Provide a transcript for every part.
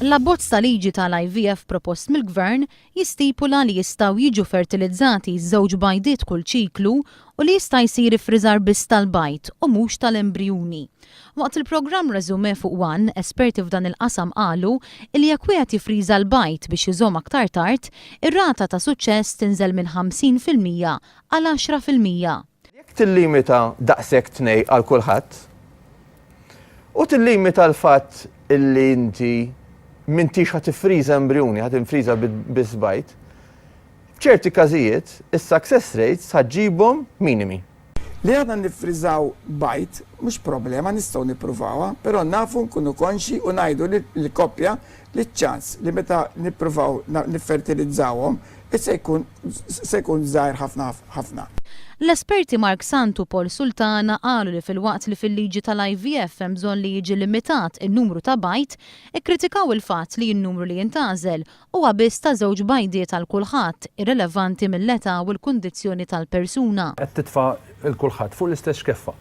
L-abbozz ta' liġi tal-IVF propost mill-Gvern jistipula li jistgħu jiġu fertilizzati żewġ bajdiet kull ċiklu u li jista' jsir iffriżar biss tal-bajd u mhux tal-embrijuni. Waqt il-programm Resume fuq One, esperti f'dan il-qasam qalu li jekk wieħed jiffriża l-bajd biex jużhom aktar tard, ir-rata ta' suċċess tinżel minn 50% għal 10%. Jekk tillimita daqshekk tnej għal kulħadd u tillimita l-fatt illi inti m'intix ħa tiffriża embrijuni, ħa tinfriża biss bajd, f'ċerti każijiet is-success rates ħa ġġibhom minimi. Li aħna niffriżaw bajd mhux problema, nistgħu nippruvawha, però nafu nkunu konxji u ngħidu lill-koppja li ċ-ċans li meta nippruvaw niffertilizzawhom se jkun se jkun żgħir ħafna ħafna. L-esperti Mark Sant u Paul Sultana qalu li filwaqt li fil-liġi tal-IVF hemm bżonn li jiġi limitat in-numru ta' bajd, ikkritikaw il-fatt li n-numru li jintgħażel huwa biss ta' żewġ bajdiet għal kulħadd, irrilevanti mill-età u l-kundizzjoni tal-persuna. Qed titfa' 'l kulħadd fuq l-istess xkeffa.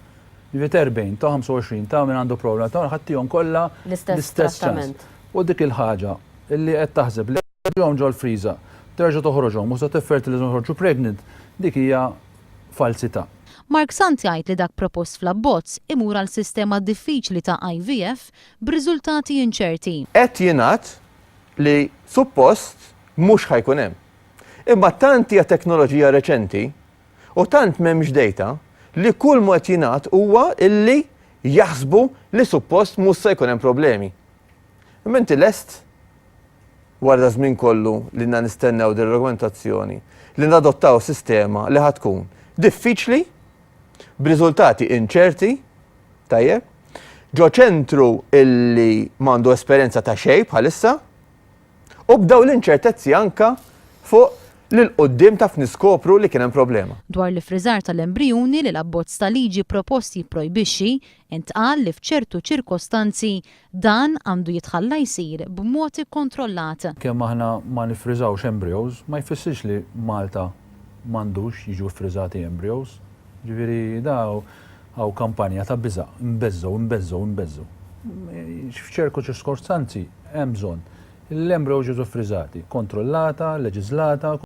Jiġifieri ta' 40, ta' 25, ta' min għandu problema, ta' ħa ttihom kollha l-istess ċans. U dik il-ħaġa li qed taħseb li tpoġġihom ġol-friża, terġa' toħroġhom u se tiffertilizzahom joħorġu pregnant, dik hija falsità. Mark Sant jgħid li dak propost fl-abbozz imur għal sistema diffiċli ta' IVF b'riżultati inċerti. Qed jingħad li suppost mhux ħa jkun hemm. Imma tant hija teknoloġija reċenti u tant m'hemmx data li kull ma qed jingħad huwa illi jaħsbu li suppost mhux se jkun hemm problemi. Imma inti lest wara daż-żmien kollu li ilna nistennew din ir-regolamentazzjoni li nadottaw sistema li ħa tkun diffiċli, b'riżultati inċerti, tajjeb, ġo ċentru illi m'għandu esperjenza ta' xejn bħalissa, u b'dawn l-inċertezzi anka fuq li 'l quddiem taf niskopru li kien hemm problema. Dwar l-iffriżar tal-embrijuni li l-abbozz ta' liġi propost jipprojbixxi, intqal li f'ċertu ċirkostanzi Dan għandu jitħalla jsir b'mod ikkontrollat. Kemm aħna ma niffriżawx embryos ma jfissirx li Malta m'għandux jiġu ffriżati embryos. Ġifieri da hawn kampanja ta' biża', inbeżżgħu, inbeżżgħu, inbeżżgħu. F'ċerku ċirkostanzi hemm bżonn li l-embryos jiġu ffriżati, kontrollata, leġiżlata.